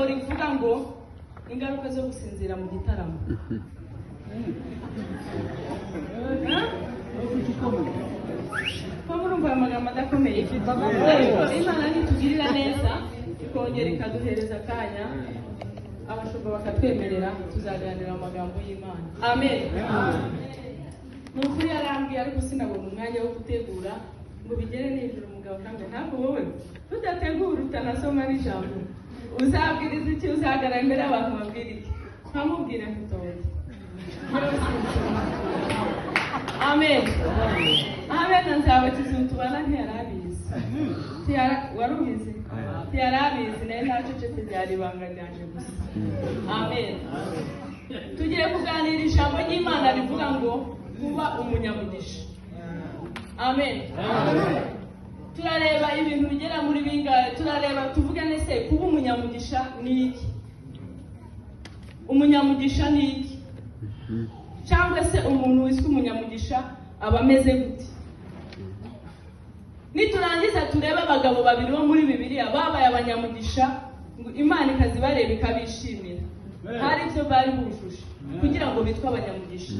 Ijambo rivuga ngo ingaruka zo gusinzira mu gitaramo. Ko murumva aya magambo adakomeye, ariko Imana nitugirira neza ikongera ikaduhereza akanya, abashumba bakatwemerera, tuzaganira amagambo y'Imana. Amen. Ni ukuri yarambwiye, ariko sinabona umwanya wo gutegura ngo bigere nijoro. Umugabo kandi ntabwo wowe tudategura, utanasoma n'ijambo, uzabwiriza iki? Uzahagarara imbere y'abantu babwira iki? Nkamubwira ntitonde. Amen, amen. Nzabakiza tubana ntiyarabizi. Wari ubizi? Ntiyarabizi, nayo ntacecetse, byari ibanga ryanje gusa. Amen. Tugiye kuganira ijambo ry'Imana rivuga ngo kuba umunyamugisha. Amen. Turareba ibintu bigera muri bingahe? Turareba, tuvuge nese kuba umunyamugisha ni iki? Umunyamugisha ni iki? Cyangwa se umuntu wiswe umunyamugisha aba ameze gute? Niturangiza turebe abagabo babiri bo muri Bibiliya babaye abanyamugisha, ngo Imana ikazibareba ikabishimira. Hari ibyo bari bujuje kugira ngo bitwe abanyamugisha.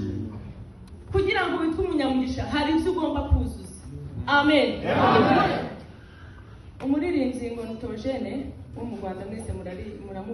Kugira ngo witwe umunyamugisha hari ibyo ugomba kuzuza. Amen. Umuririmbyi ngo ni Theogene wo mu Rwanda, mwese muramuzi.